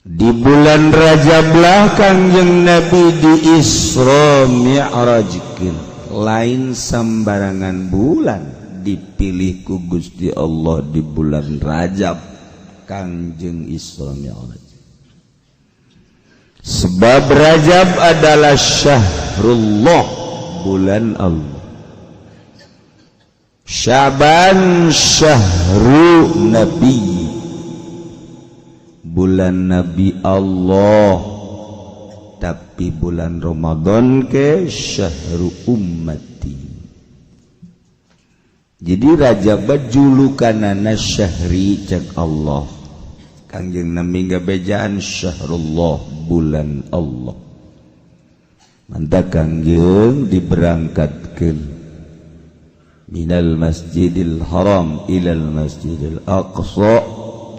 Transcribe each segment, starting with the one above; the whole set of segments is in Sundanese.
Di bulan Rajab lah Kangjeng Nabi di Isra Mi'rajkeun. Lain sembarangan bulan dipilih ku Gusti Allah di bulan Rajab Kangjeng Isra Mi'raj. Sebab Rajab adalah syahrullah, bulan Allah. Syaban syahru Nabi, bulan Nabi Allah. Tapi bulan Ramadan ke syahru ummati. Jadi Rajab julukanana syahri cek Allah. Kangjeng Nabi ngabejaan syahrullah, bulan Allah. Mantap Kangjeng diberangkatkeun minal Masjidil Haram ilal Masjidil Aqsa,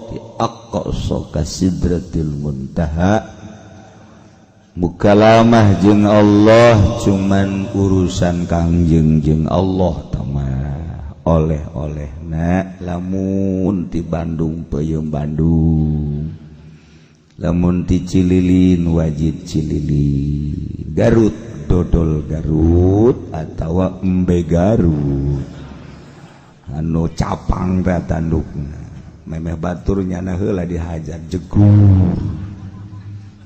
di Aqsa ka Sidratil Muntaha. Mukalamah jeung Allah cuman urusan Kangjeng jeung Allah tamah oleh-olehna lamun ti Bandung peuyeum Bandung, lamun ti Cililin wajib Cililin, Garut dodol Garut atawa embe Garut anu capang teh tandukna memeh batur nyana heula dihajar jegur.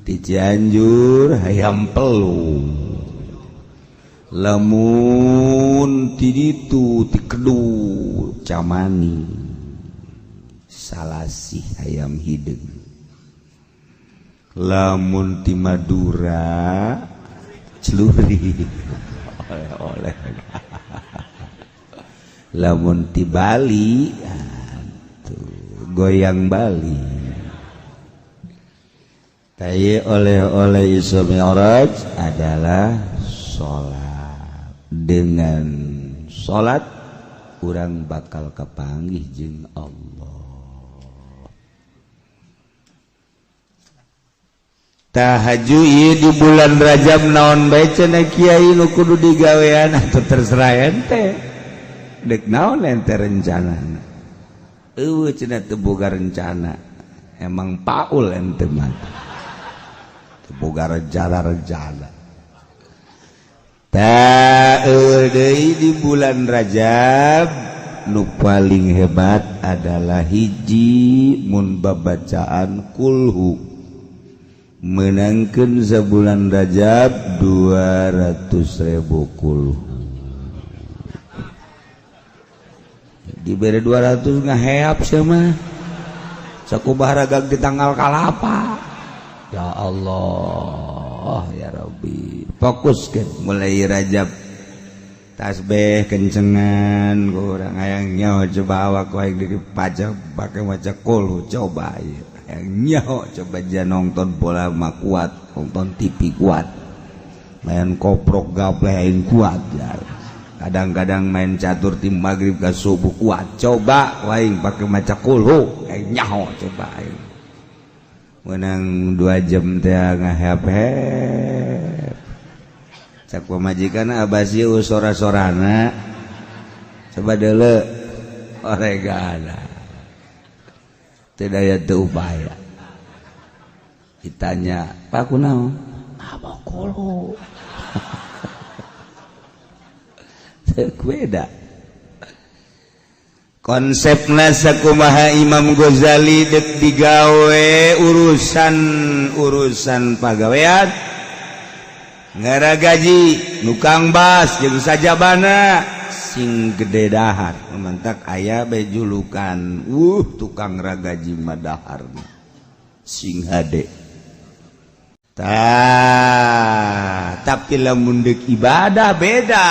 Ti Cianjur hayam pelung, lamun ti ditu ti Kedu camani salasih hayam hideung, lamun ti Madura celuri oleh-oleh, lamun ti Bali tuh goyang Bali. Tayi oleh-oleh Isra Mi'raj adalah sholat. Dengan sholat urang bakal kapanggih jeung Allah. Tahajud ieu di bulan Rajab naon bae cenah kiai nu kudu digawean atau terserah ente. Dek naon ente rencanana? Eueuh cenah teu boga rencana. Emang paul ente mah. Teu boga rencana-rencana. Tah eueuh deui di bulan Rajab nu paling hebat adalah hiji mun babacaan kulhu. Menangkan sebulan Rajab 200.000 kulhu. Diberi 200 ngaheap sama sakubah ragag di tanggal kalapa. Ya Allah ya Rabbi, fokus kan mulai Rajab tasbih kencengan kurang hayang nyaho coba awak wae di pajak pakai maca kulhu coba ya. Nyaho coba aja nonton bola mah kuat, nonton TV kuat, main koprok gaple kuat ya. Kadang-kadang main catur tim maghrib ke subuh kuat. Coba waing pakai maca kulhu, nyaho coba aing. Menang 2 jam teh ngahep-hep. Cak pamajikan abasi sora-sorana. Coba deuleu oregana. Tidak ada upaya. Ditanya, "Pak kunaon?" "Apa kulhu." Beda. Konsepna sakumaha Imam Ghazali dek digawe urusan-urusan pagawean. Ngaragaji nukang bas jeung sajabana sing gede dahar. Mantak aya be julukan, tukang ragaji madahar sing hade. Tah, tapi lamun deuk ibadah beda.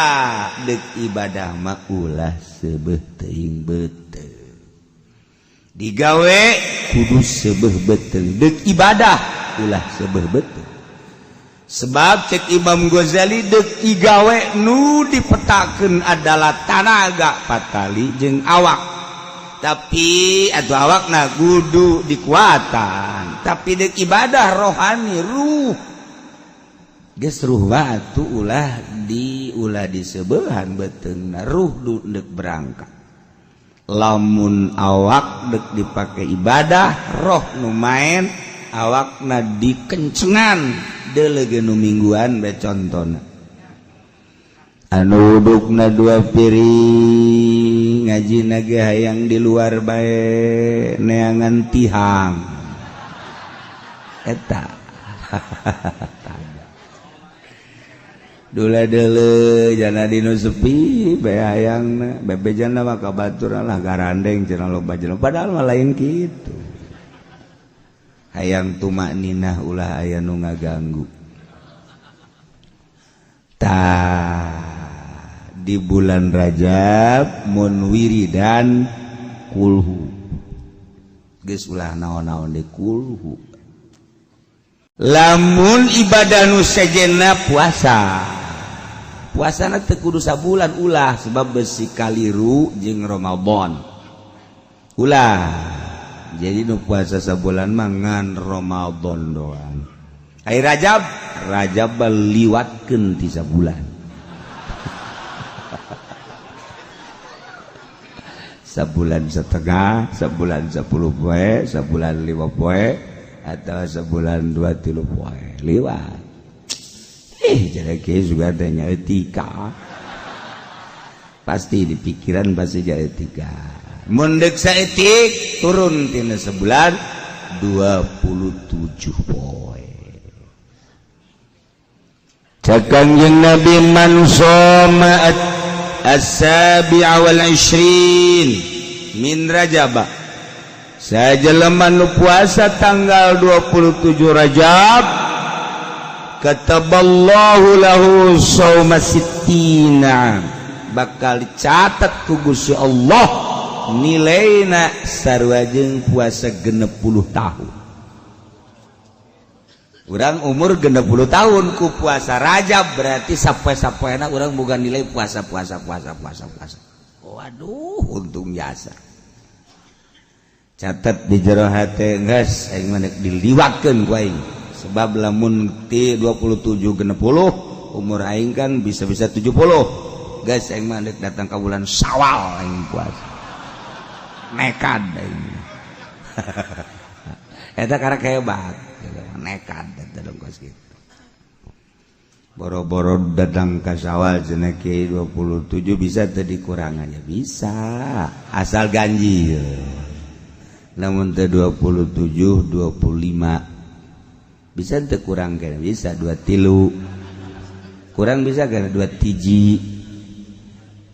Deuk ibadah mah ulah seubeuh teuing beuteung. Digawe kudu seubeuh beuteung. Deuk ibadah ulah seubeuh beuteung. Sebab cek Imam Ghazali deuk igawe nu dipetakeun adalah tanaga patali jeung awak. Tapi atuh awakna kudu dikuatan. Tapi deuk ibadah rohani ruh. Geus ruh batu ulah di ulah disebeuhan beuteungna ruh deuk berangkat. Lamun awak deuk dipake ibadah roh nu main awakna dikencengan deuleu nu mingguan bae contona. Anu udukna dua piring ngajina ge hayang di luar bae neangan tihang eta. Dula deuleu jana dinu sepi bae hayangna bebejana mah ka batur lah garandeng cenah loba jelema padahal mah lain kitu. Hayang tumakninah ulah aya nu ngaganggu. Tah di bulan Rajab mun wiridan kulhu geus ulah naon-naon di kulhu. Lamun ibadah nu sejenna puasa, puasana teu kudu sabulan ulah sebab besi kaliru jeung Ramadan ulah. Jadi nu puasa sabulan mah ngan Ramadan doang. Ai Rajab, Rajab liwatkeun ti sabulan. Sebulan setengah, sebulan 10 poe, sebulan 5 poe, atau sebulan 2-3 poe liwat. Jadi kieu juga teh nya etika. Pasti di pikiran pasti jadi etika. Mun deuk saeutik turun tina sebulan 27 poe. Cek Kangjeng Nabi man shoma as-sabi'a wal 20 min Rajab. Sajelema nu puasa tanggal 27 Rajab, kataballahu lahu shauma sittina, bakal dicatat ku Gusti Allah nilaina sarua jeung puasa 60 tahun. Urang umur 60 tahun ku puasa Rajab berarti sapoe-sapoena urang boga nilai puasa puasa puasa puasa puasa. Waduh, untung jasa. Catat di jero hate geus aing mah diliwatkeun ku aing. Sebab lamun ti 27 60 umur aing kan bisa-bisa 70. Geus aing mah datang ka bulan Syawal aing puasa. Nekat aing. Eta karek hebat. Nekat eta dongkos kitu. Boro-boro datang ka Syawal cenah kiai 27 bisa teu dikurangannya bisa asal ganjil. Namun teu 27 25 bisa teu kurang kena bisa 23 kurang bisa kena 2 tiji.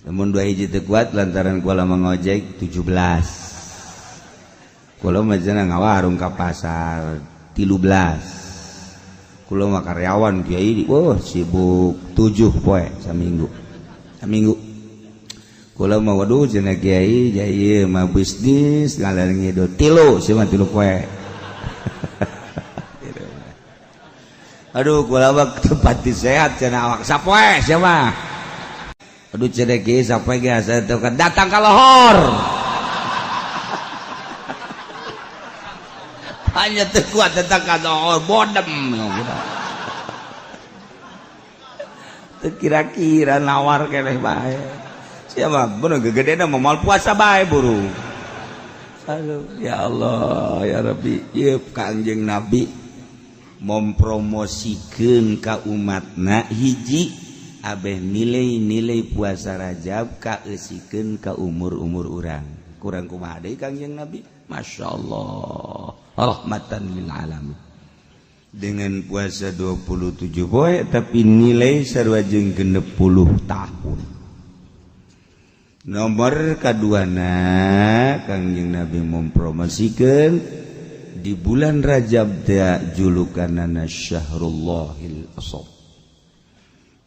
Namun 2 hiji teu kuat lantaran kula mangojek 17. Kula mah cenah ngawarung ka pasar 13. Kula mah karyawan kiai, wah sibuk 7 poe saminggu. Saminggu. Kula mah waduh cenah kiai jai mah bisnis ngalar ngidul 3 sia mah 3 poe. Aduh kula mah tempat sehat cenah awak sapoe sia mah. Aduh cenah kiai sapoe ge asa teu datang ka lohor. Hanya terkuat tentang kata bodem kira-kira nawar keleh bae siapa bener gegedena mau puasa bae buru. Aduh ya Allah ya Rabbi, ieu Kangjeng Nabi mempromosikeun ka umatna hiji abeh nilai-nilai puasa Rajab kaeusikeun ka umur-umur urang. Kurang kumaha deui Kangjeng Nabi? Masya Allah, rahmatan lil alamin. Dengan puasa 27 poe tapi nilai sarua jeung 60 tahun. Nomor kaduana Kangjeng Nabi mempromosikeun di bulan Rajab teh julukanana Syahrullahil Asab.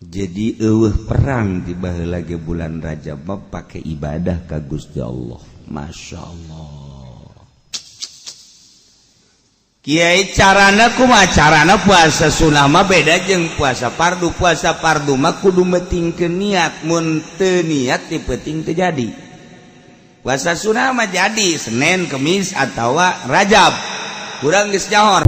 Jadi eueuh perang di baheula ge bulan Rajab mah pake ibadah ka Gusti Allah. Masya Allah. Kiai carana kumaha? Carana puasa sunah mah beda jeung puasa fardu. Puasa fardu mah kudu metingkeun niat, mun teu niat ti peuting teu jadi. Puasa sunah mah jadi Senin, Kemis atawa Rajab. Urang geus jahor.